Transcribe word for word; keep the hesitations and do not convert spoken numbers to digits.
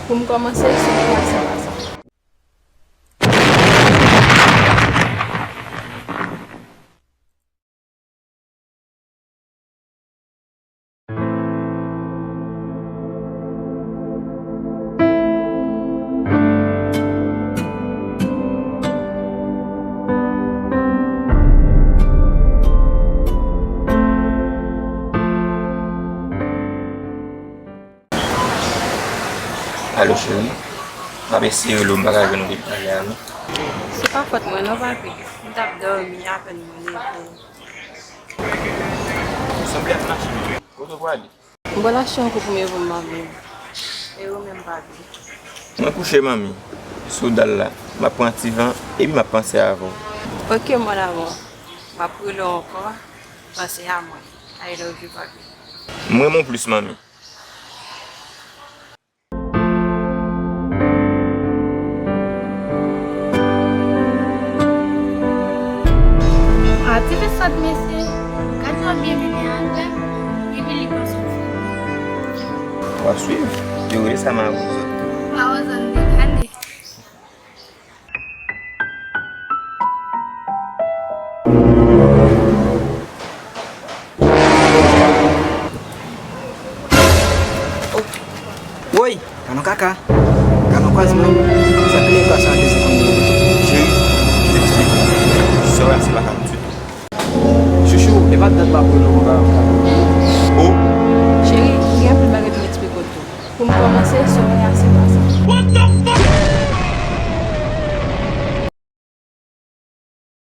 Pou m kòmanse, se yon pase pase. Alo, cheri. M ap eseye rele w, m pa ka jwenn ou depi talè a, non. Se pa fòt mwen, non, papi. M t ap dòmi, apèn mwen leve. Sanble ap mache, wi. Kote w prale? M pral achte yon koup pou m, pou m, manmi. E ou menm, papi? Mwen kouche, manmi. Sou dal la. M ap pran ti van, epi m ap panse avè w. Ok, mon amour. M ap rele w ankò. Panse a mwen. I love you, papi. M renmen w plis, manmi. Ah, ti fi sòt, mesye. Gad jan w byen mennen avè m. Epi li panse w fou. W ap swiv. Yo rele sa mawozo. Mawozo, m dekane. Woy, kanon kaka, kanon kwazman, sa pile kwa sa te se konn. Cheri, m eksplike. Sè w la se pa ka m ditou. Chouchou, e pa dat m ap rele w, m pa, m pa. Oh. Cheri, m gen anpil bagay pou m eksplike w tou. Pou m kòmanse, somèy a se pa sa. What the fuck?